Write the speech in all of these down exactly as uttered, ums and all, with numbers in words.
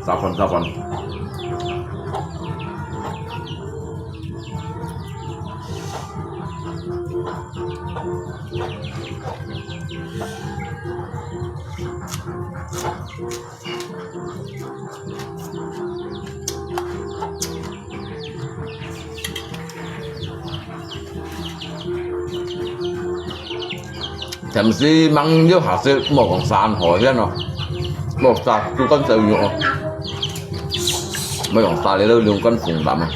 炸飯，炸飯。 暫時吂有下雪，莫講山河遐哦，落沙都敢走路哦。莫講沙哩，都流感風寒啊，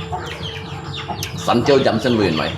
山椒鹽先落來。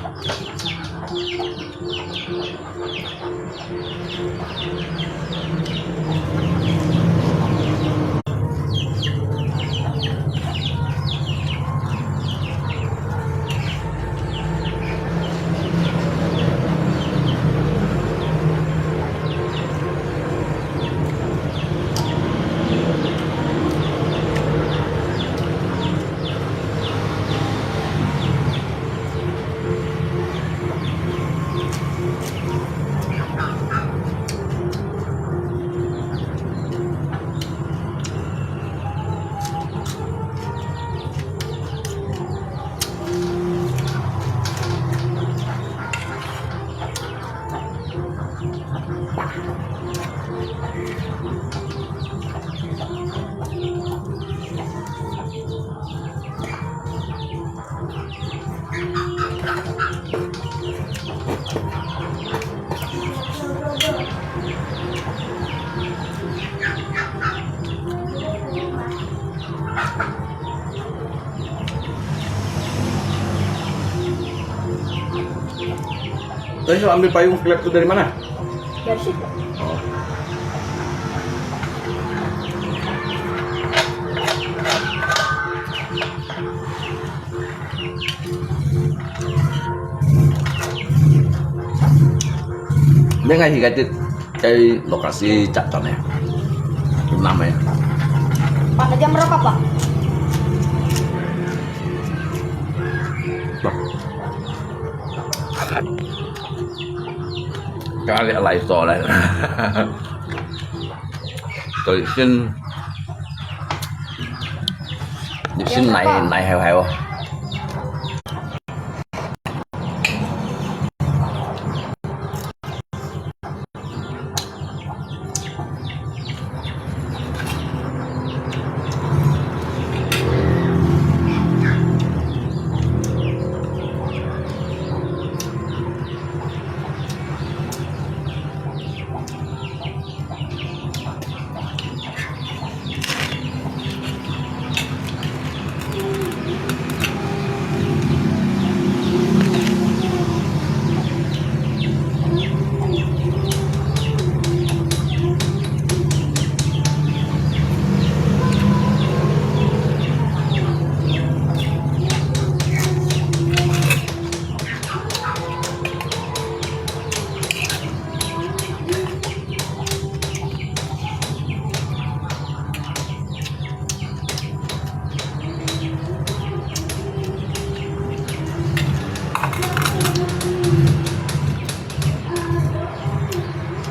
Tadi ambil payung gelap tu dari mana? Dari situ. Oh. Dia ngai hikai tu, kai lokasi jatuh ni. Enam eh. Pak, jam berapa, Pak? Kali lai so lai. Tôi xin, xin này, này heo heo.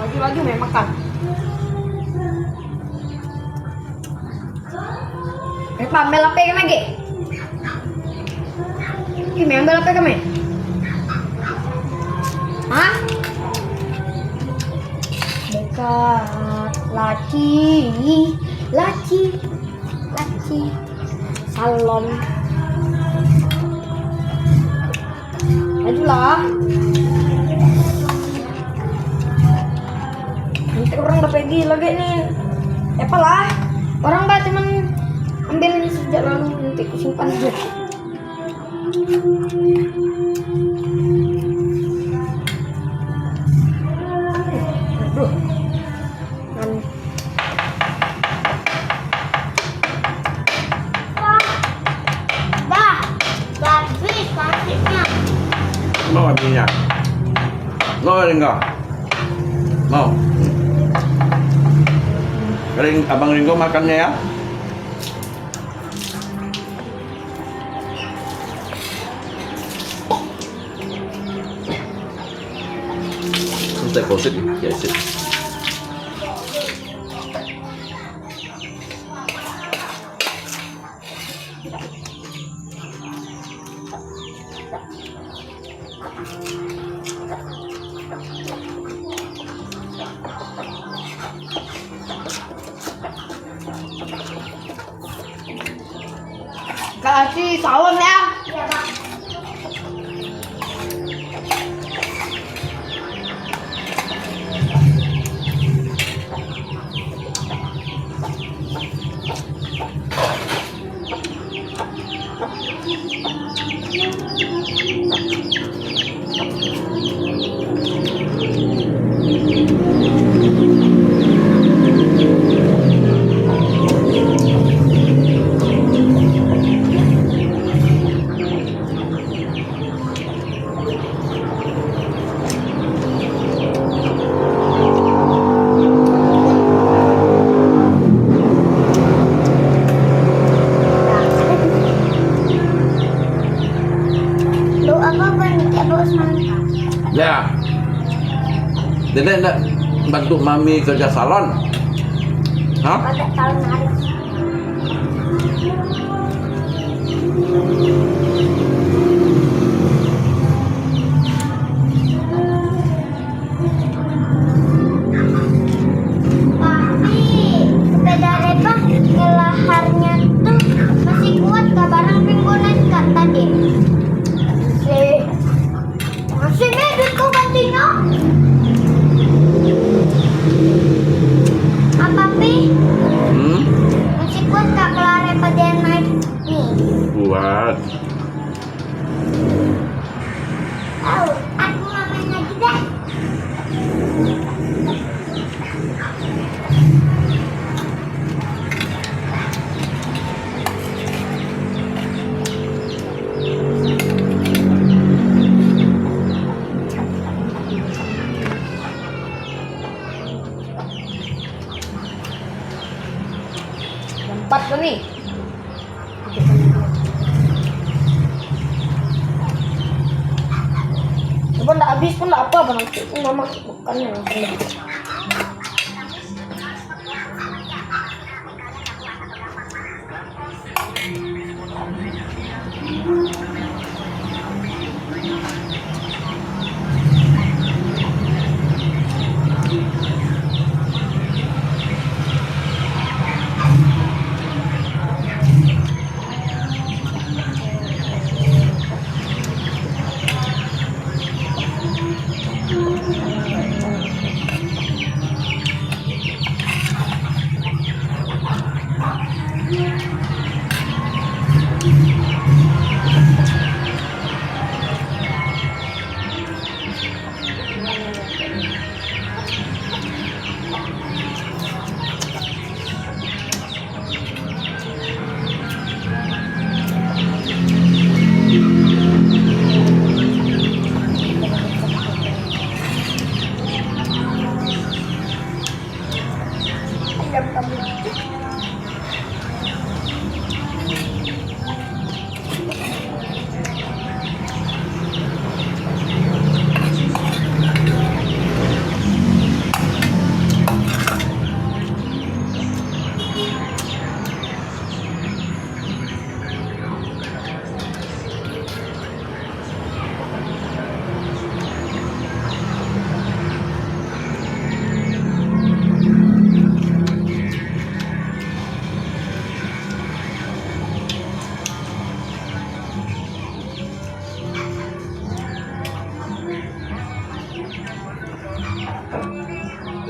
Lagi-lagi main makan. Eh, Pak, ambil apa yang lagi? Ini ambil apa kami? Hah? Dekat laci, laci, laci. Salon. Aduh lah. Nanti orang dah pergi lagi ni. Siapa lah? Orang bah cuman ambil ini sejak lalu, nanti kusimpan aja. Aduh. Kan. Ini ya. No, Ringo. Mau. Ring, Abang Ringo makan ya. Sampai bosit, ya, sip. Kasih salam ya. Lu apa pun dia bos mangga. Ya. Dede ndak bantu mami kerja salon? Hah? Pada tahun hari. Tapi sepeda Reva ngelaharnya tuh masih kuat kah barang pinggunan kah tadi? Si masih medit ko gantinya. Apa pi? Hmm? Masih kuat kah kelare pada naik ni? Kuat. Au, aku makan lagi dah. Empat kami. Coba ndak habis pun ndak apa, apa nanti mama makan yang.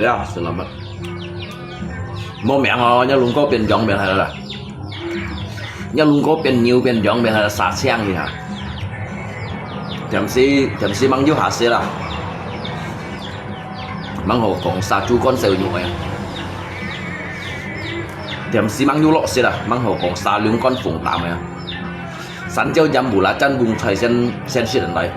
Ya, selamat. Mo miang oh, nya lungko pian jong miang hai la. Nya lungko pian nyiu pian jong miang hai la sa siang ni ha. Tiam si, tiam si mang yu ha si la. Mang ho kong sa chu kon seu nyu ya. Tiam si mang yu lo si la, mang ho kong sa lung kon phung tam ya. San jiao jam bu la chan bung chai sen, sen si den lai.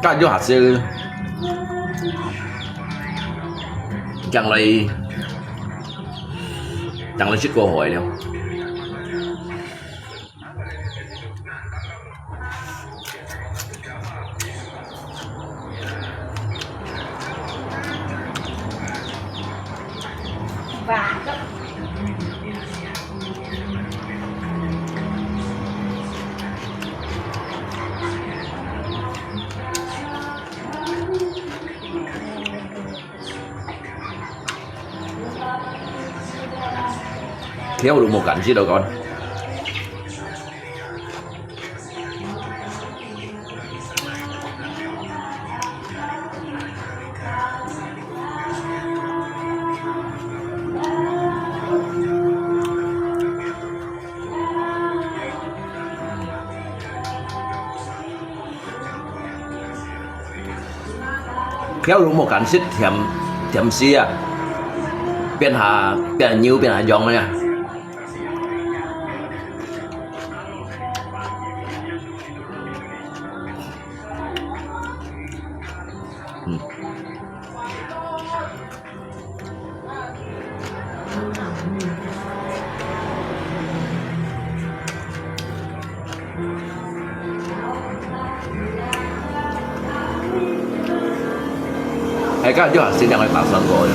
該就下次，將來，將來食過海了。 條路無間歇了，講。條路無間歇，甜，甜死啊！變下，變下牛，變下羊了呀！嗯。 哎，剛才就好，新疆的大蒜锅了。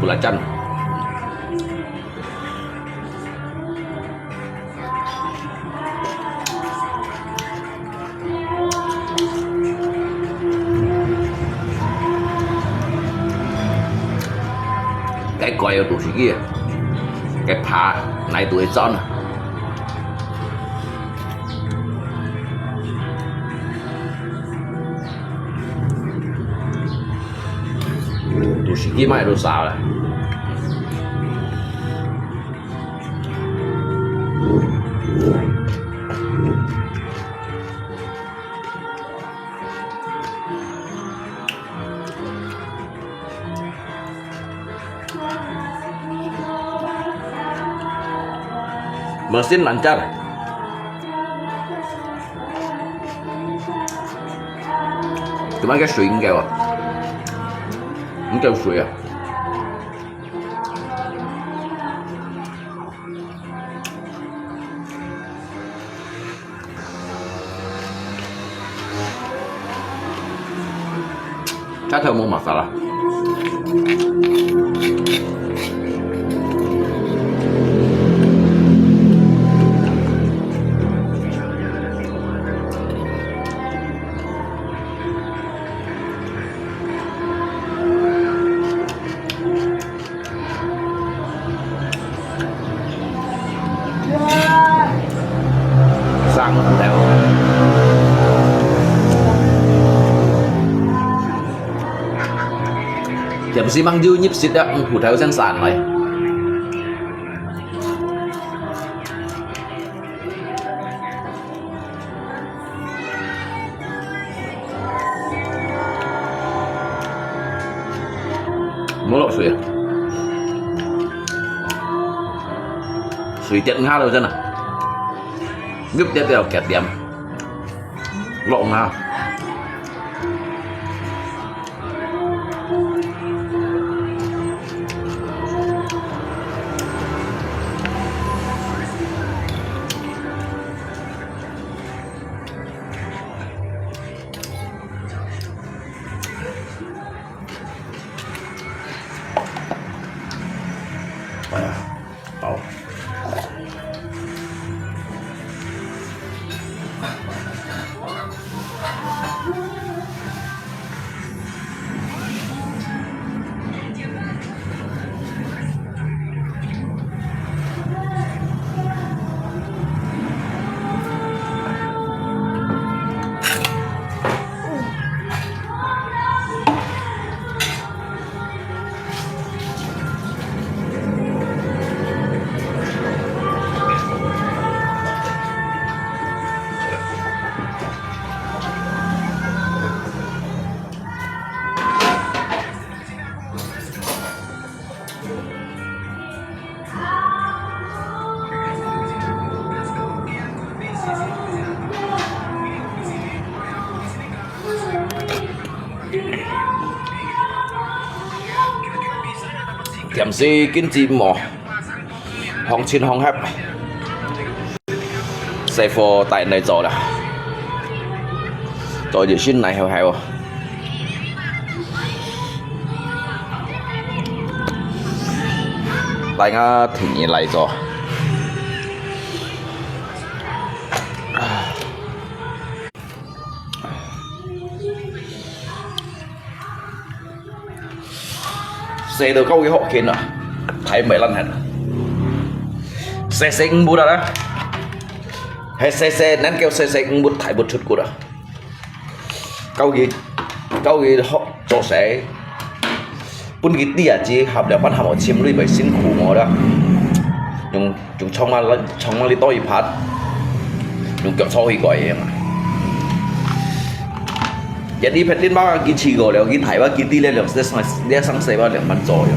Belacan. 該蓋有肚屎機啊，該扒哪肚會鑽啊？肚屎機買都少了。 Mesin lancar. Cuma cái水應該啊，應該有水啊。 Chắc thôi mua masala. Sang葡萄。甜死吂就入色啊，葡萄先散來。 無落水啊？水跌下了真啊，入跌了結點，落下。 哎呀，飽。甜食經濟無，行情行業，細貨帶來做啦，做一身來好好。來啊，聽你來做。 洗到夠佢好見啊，大毋係爛痕。洗洗毋會啦，係洗洗，恁久洗洗毋會大毋出骨啊。夠佢，夠佢好做事，分佢知啊，只合了，分合無，尋你會辛苦無啦。用 用長毛來，長毛來多一拍，用腳坐去過去嘛。一一拍定吧，佢試過了，佢大吧，佢知了，兩三，兩三歲吧，兩萬左右。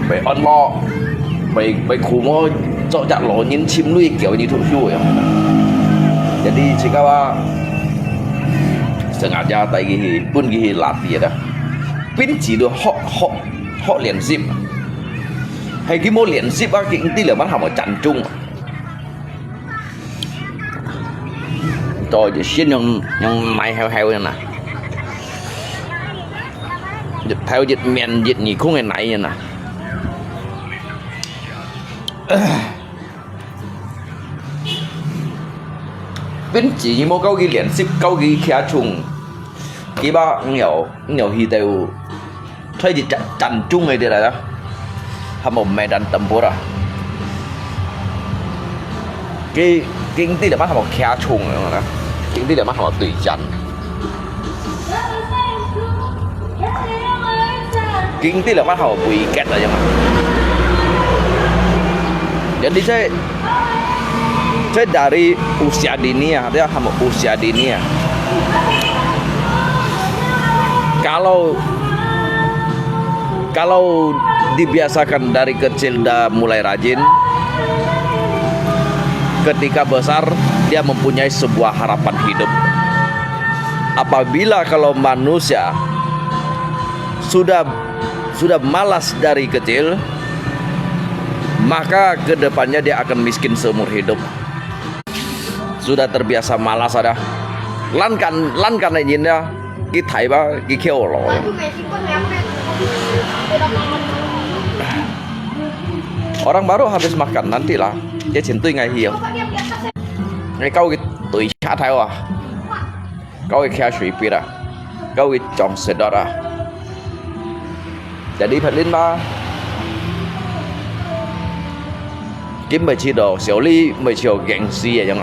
會安樂，會，會苦麼？做隻老人尋鐳叫你讀書呀。一一自家啊，成日帶佢去，分佢去拉地啦。 邊子都學，學，學練習。係佢無練習啊，佢知了，乜還無正宗啊。做一身用，用泥厚厚个呐，一頭一面一耳空个泥个呐。 邊子你無教佢練習，教佢徛重，佢吧，你有，你有去到，推一站，站中个的來啦，還無medan tempur啊。佢，佢知了嘛，還無徛重个啦，佢知了嘛，還無對戰。 King ti lepas hau bui ikat aja mah. Jadi saya, saya dari usia dini ya, dia hamba usia dini ya. Kalau, kalau dibiasakan dari kecil dah mulai rajin, ketika besar dia mempunyai sebuah harapan hidup. Apabila kalau manusia sudah, sudah malas dari kecil, maka ke depannya dia akan miskin seumur hidup. Sudah terbiasa malas ada. Lan kan, lan kan ini ya, kita iba, kita orang. Orang baru habis makan, nantilah dia cintu ngai hiu. Ngai kau gitu, ih, ada wah. Kau kia sui pira, kau jong sedara. Jadi phat lin ba, kim bai chi do, siu li bai chi do geng si ya jong.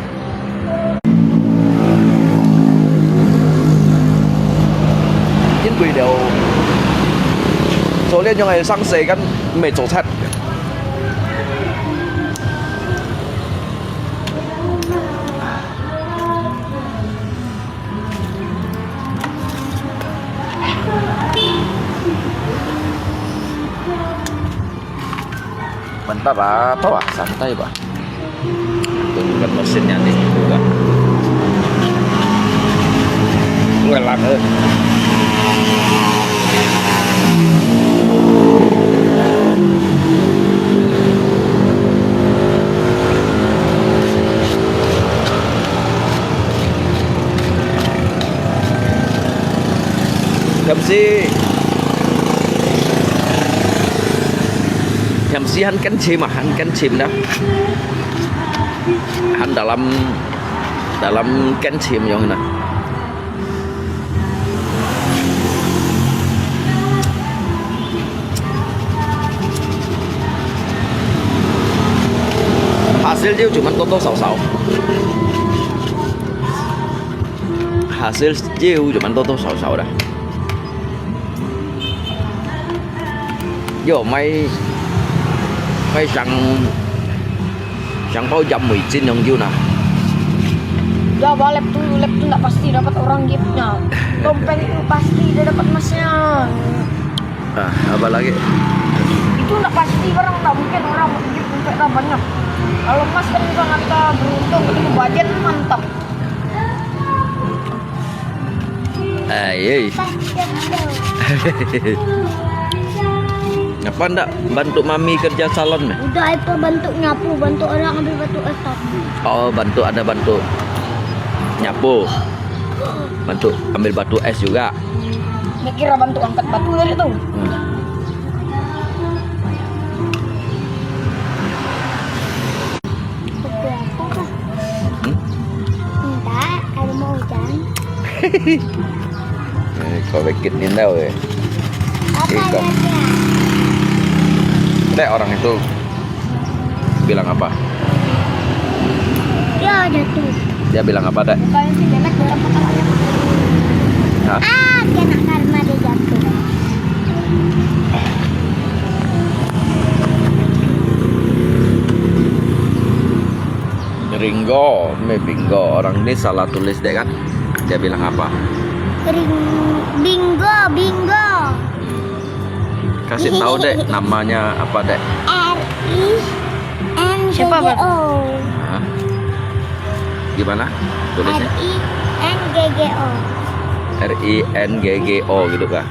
Yin bui liu, so lian jong ai sang se kan mei zo chat. Mantap ah, to ah, santai ba. Tunggu mesinnya ni, buka. Gue lah, eh. Thiam si, thiam si han kan chim ah, han kan chim dah. Han dalam, dalam kan chim jong nah. Hasil jiu cuma 多多少少. Hasil jiu cuma 多多少少 dah. Yo, mai, mai sang, sang pau jam mui cin jong jiu nah. Ya, ba, lap tu, lap tu ndak pasti dapat orang giftnya. Topeng itu pasti dia dapat emasnya. Ah, apa lagi? Itu ndak pasti, barang ndak mungkin orang gift sampai dah banyak. Kalau emas kan misalnya kita beruntung, itu budget mantap. Ay, ay. Ngapa ndak bantu mami kerja salon ni? Udah itu bantu nyapu, bantu orang ambil batu es tadi. Oh, bantu, ada bantu nyapu. Bantu ambil batu es juga. Dia kira bantu angkat batu tadi tu. Hmm. Buku apa, Kak? Hmm? Enggak, ada mau hujan. Eh, kau bikin ni tau, eh. Apa ya, Kak? Lihat orang itu bilang apa? Dia jatuh. Dia bilang apa, Dek? Bukan si Demet, dia apa namanya? Hah? Ah, dia nak karma dia jatuh. Ringo, me bingo. Orang ni salah tulis, Dek, kan? Dia bilang apa? Ring-, bingo, bingo. Kasih tahu, Dek, namanya apa, Dek? R I N G G O. Siapa, Bang? Hah? Gimana tulisnya? R I N G G O. R I N G G O gitu kah?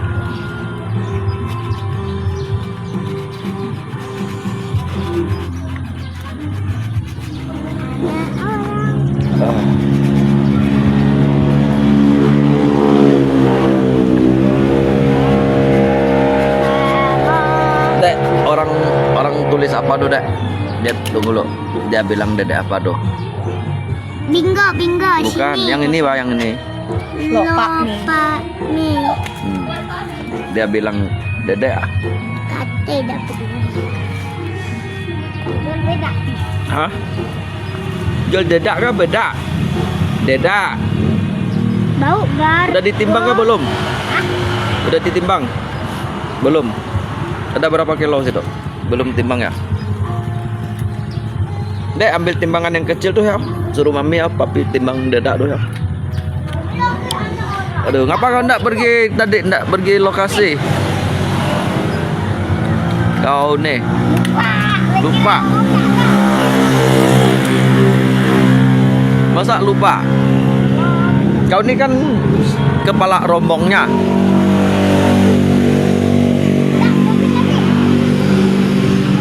Dek, orang, orang tulis apa tu, Dek? Dia, tunggu dulu. Dia bilang Dedek apa tu? Bingo, bingo, bukan, sini. Yang ini, Pak, yang ini. Lopak mi. Lopak mi. Hmm. Dia bilang Dedek ah? Kata dah peduli. Jual bedak. Hah? Jual dedak ke bedak? Dedak. Bau gar. Udah ditimbang ke belum? Hah? Udah ditimbang? Belum. Ada berapa kilo situ? Belum timbang ya? Dek, ambil timbangan yang kecil tu ya. Suruh mami apa pi timbang dedak tu ya. Aduh, ngapa kau ndak pergi tadi, ndak pergi lokasi? Kau ni. Lupa. Masa lupa? Kau ni kan kepala rombongnya.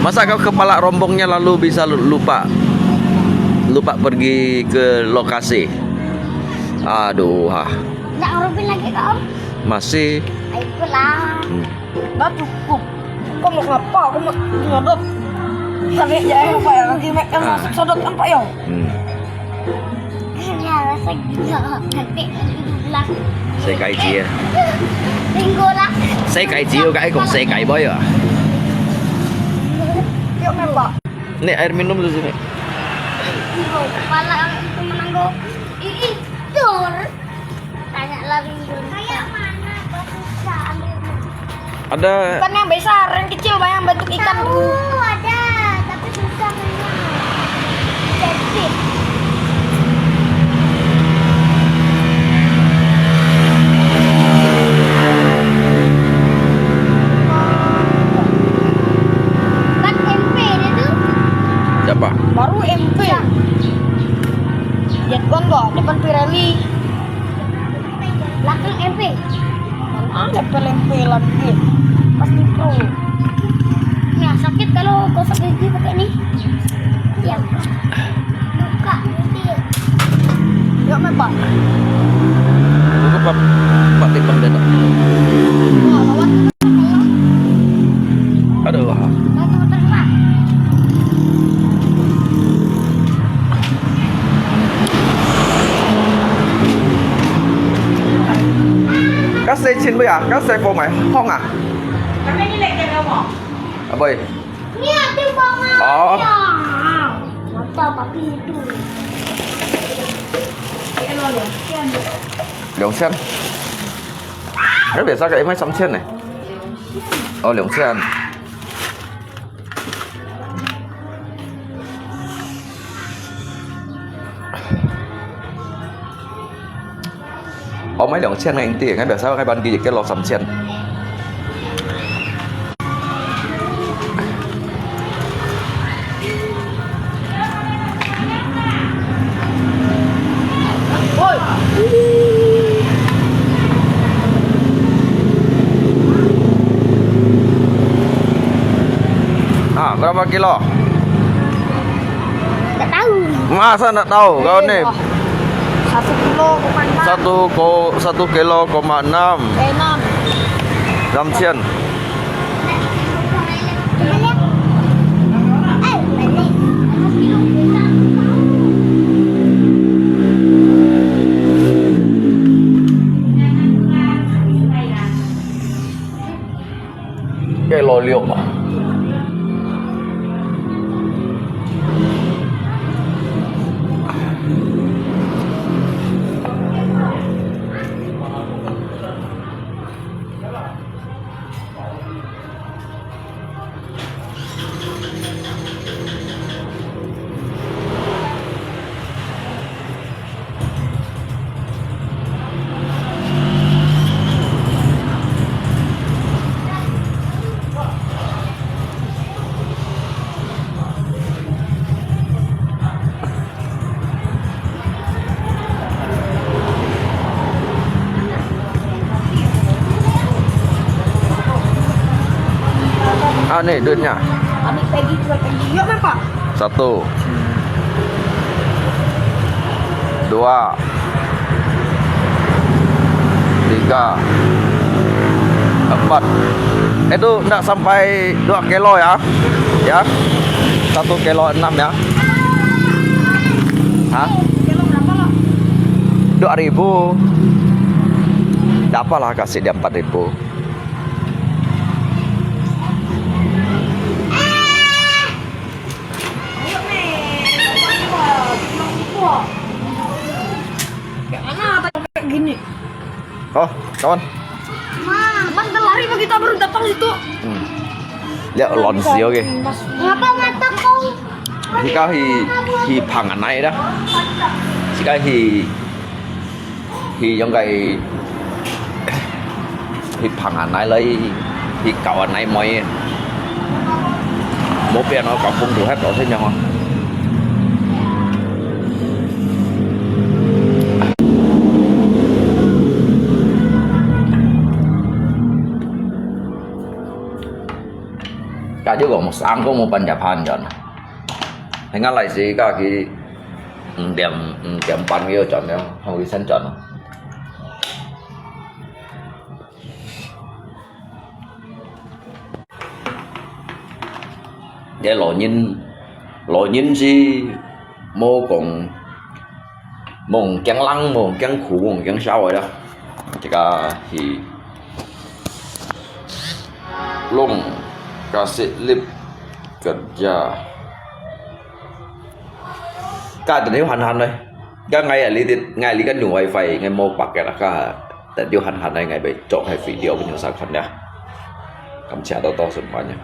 Masa kau kepala rombongnya lalu bisa lu-, lupa, lupa pergi ke lokasi? Aduh, ha. Ndak ngerti lagi kau. Masih. Ayo pulang. Hmm. Nggak cukup. Kau mau ngapa? Kau mau nyodot. Sampai ya, apa ya? Kaki mek kan ah. Masuk sodot, nampak ya? Hmm. Ya, rasa gila. Nanti pulang. 世界紙啊。Tinggal lah. 世界紙，我跟你講，世界杯啊。 Yuk, mek, Pak. Nih, air minum di sini. Kepala itu menang kau. Ih, ih, dor. Tanya lagi. Kayak mana? Kok susah ambil? Ada. Bukan yang besar, yang kecil, Bang, yang bentuk ikan. Tahu, ada, tapi susah mainnya. Cantik. Kan M P dia tu. Siapa? Baru M P. Siap. Lihat kan kok, depan Pirelli. Belakang M P. Mana ada M P lagi? Pasti pro. Ya, sakit kalau gosok gigi pakai ni. Ya. Buka gigi. Ya, memang. Buka, Pak. Pak, timbang dia tak? Wah, lawan. Aduh. Batu terus, Pak. Ka say chin bui ah, ka say po mai hong ah. Aboy. Ni ada bunga. Oh. Ya. Mata papi itu. 两千。哎，biasa ka imai 三千呢。哦，两千。 我買兩千个銀紙，𠊎biasa个班機一個落三千。Berapa kilo? Tak tahu. Masa ndak tahu kau ni? Satu kilo koma enam. Satu ko-, satu kilo koma enam. Eh, enam. Enam sen. Coba lihat. Eh, balik. Kilo liuk ah. Ah, ni duitnya. Kami pergi, dua pergi. Yuk, Bapak. Satu. Dua. Tiga. Empat. Itu ndak sampai dua kilo ya. Ya. Satu kilo enam ya. Hah? Dua ribu. Ndak apalah, kasih dia empat ribu. Kayak mana kayak gini? Oh, kawan. Ma, Bang, lari apa kita baru datang itu? Hmm. Lihat lon sih, oke. Ngapa mata kau? Hika hi, hi pangan nai dah. Hika hi, hi yang kai, hi pangan nai lai, hi kawan nai moi. Mau pian oh, kampung tu hai kau sih nyong oh. Kak juga mau sangko mau panjapan jan. Hingga lai si kak ki, mm, diam, mm, diam pan kio jan ya, hau ki sen jan. Ye lo nyin, lo nyin si mau kong 無驚冷，無驚苦，無驚燒个啦。這個係礱，該係礱个呀。該等你閒閒咧，該𠊎啊，你哋，𠊎你个用WiFi，𠊎無pakai啦，該等你閒閒咧，𠊎會做个video分你儕看呀。感謝多多收看呀。